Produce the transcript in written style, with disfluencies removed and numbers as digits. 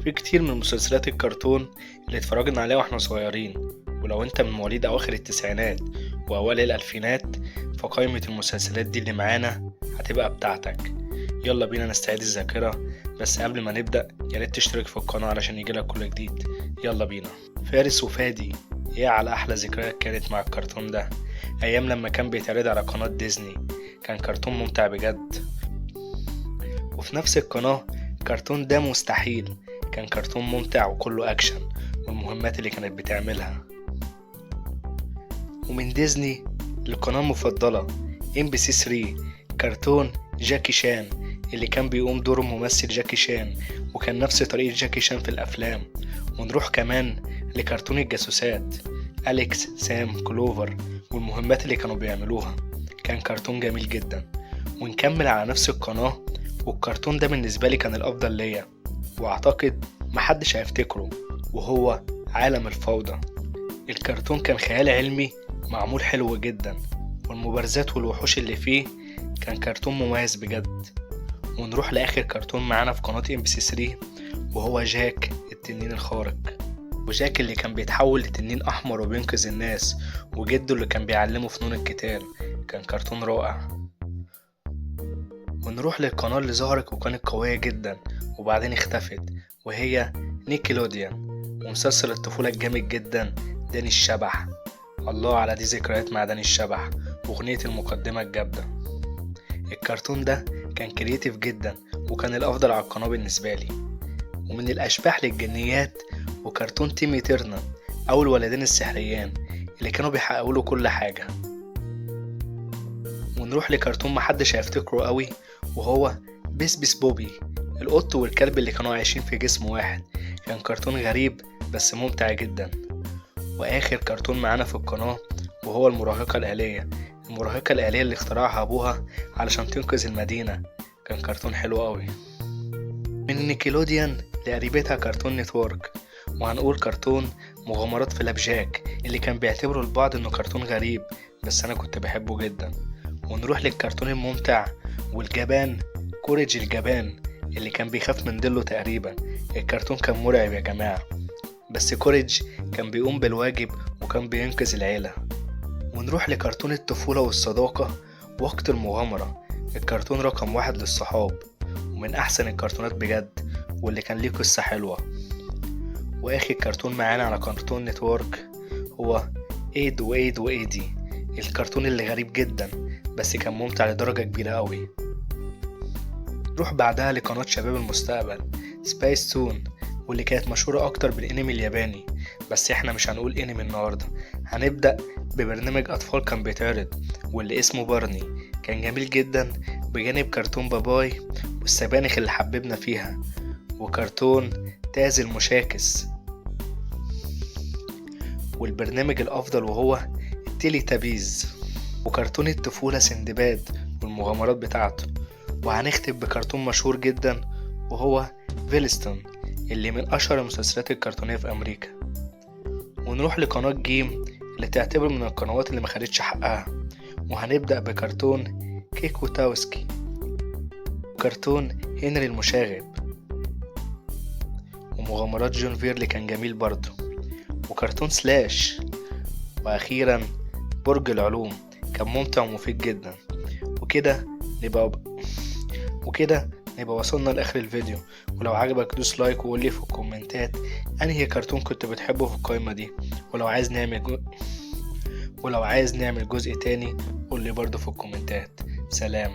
في كتير من مسلسلات الكرتون اللي اتفرجنا عليها واحنا صغيرين، ولو انت من مواليد اواخر التسعينات واوائل الالفينات فقائمة المسلسلات دي اللي معانا هتبقى بتاعتك. يلا بينا نستعيد الذاكرة، بس قبل ما نبدأ ياريت تشترك في القناة علشان يجيلك كل جديد. يلا بينا. فارس وفادي، يا على أحلى ذكريات كانت مع الكرتون ده، أيام لما كان بيتعرض على قناة ديزني. كان كرتون ممتع بجد. وفي نفس القناة كرتون ده مستحيل، كان كرتون ممتع وكله أكشن والمهمات اللي كانت بتعملها. ومن ديزني للقناة المفضلة MBC 3، كرتون جاكي شان اللي كان بيقوم دوره ممثل جاكي شان، وكان نفس طريقة جاكي شان في الأفلام. ونروح كمان لكرتون الجاسوسات، أليكس، سام، كلوفر والمهمات اللي كانوا بيعملوها، كان كرتون جميل جدا. ونكمل على نفس القناة، والكرتون ده بالنسبة لي كان الأفضل ليا وأعتقد محدش هيفتكره، وهو عالم الفوضى. الكرتون كان خيال علمي معمول حلو جدا، والمبارزات والوحوش اللي فيه كان كرتون مميز بجد. ونروح لآخر كرتون معانا في قناة MBC 3، وهو جاك التنين الخارق. وجاك اللي كان بيتحول لتنين أحمر وبينقذ الناس، وجده اللي كان بيعلمه فنون القتال، كان كرتون رائع. ونروح للقناة اللي ظهرت وكانت قوية جدا وبعدين اختفت، وهي نيكلوديان، ومسلسل الطفولة الجامد جدا داني الشبح. الله على دي ذكريات مع داني الشبح وأغنية المقدمة الجامدة. الكرتون ده كان creative جدا وكان الأفضل على القناة بالنسبة لي. ومن الأشباح للجنيات، وكرتون تيمي تيرنر أو الولدين السحريان اللي كانوا بيحققوا له كل حاجة. ونروح لكرتون محدش هيفتكره قوي، وهو بس بس بوبي، القط والكلب اللي كانوا عايشين في جسم واحد. كان كرتون غريب بس ممتع جدا. وآخر كرتون معانا في القناة وهو المراهقة الآلية، المراهقة الآلية اللي اخترعها أبوها علشان تنقذ المدينة، كان كرتون حلو قوي. من نيكلوديان لقريبتها كرتون نتورك، وهنقول كرتون مغامرات فلاب جاك اللي كان بيعتبره البعض انه كرتون غريب، بس انا كنت بحبه جدا. ونروح للكرتون الممتع والجبان، كوريج الجبان اللي كان بيخاف من ضله تقريبا. الكرتون كان مرعب يا جماعة، بس كوريج كان بيقوم بالواجب وكان بينقذ العيلة. ونروح لكرتون الطفولة والصداقة وقت المغامرة، الكرتون رقم 1 للصحاب ومن أحسن الكرتونات بجد، واللي كان ليه قصة حلوة. وآخر كرتون معانا على كرتون نتورك هو إيد وإيد وإيدي، الكرتون اللي غريب جدا بس كان ممتع لدرجة كبيرة قوي. نروح بعدها لقناة شباب المستقبل سبايس تون، واللي كانت مشهورة أكتر بالإنمي الياباني، بس إحنا مش هنقول إنمي النهاردة. هنبدأ ببرنامج أطفال كان بيتعرض واللي اسمه بارني، كان جميل جدا بجانب كرتون باباي والسبانخ اللي حببنا فيها، وكرتون تاز المشاكس، والبرنامج الأفضل وهو التيلي تابيز، وكرتون الطفولة سندباد والمغامرات بتاعته. وهنختم بكرتون مشهور جدا وهو فيلستون اللي من أشهر المسلسلات الكرتونية في أمريكا. ونروح لقناة جيم اللي تعتبر من القنوات اللي ما خدتش حقها، وهنبدأ بكرتون كيكو تاوسكي، وكرتون هنري المشاغب، ومغامرات جون فيرلي كان جميل برضه، وكرتون سلاش، وأخيرا برج العلوم كان ممتع ومفيد جدا. وكده نبقى وصلنا لآخر الفيديو. ولو عجبك دوس like وقولي في الكومنتات أنهي كرتون كنت بتحبه في القائمة دي، ولو عايز نعمل جزء تاني قولي برضو في الكومنتات. سلام.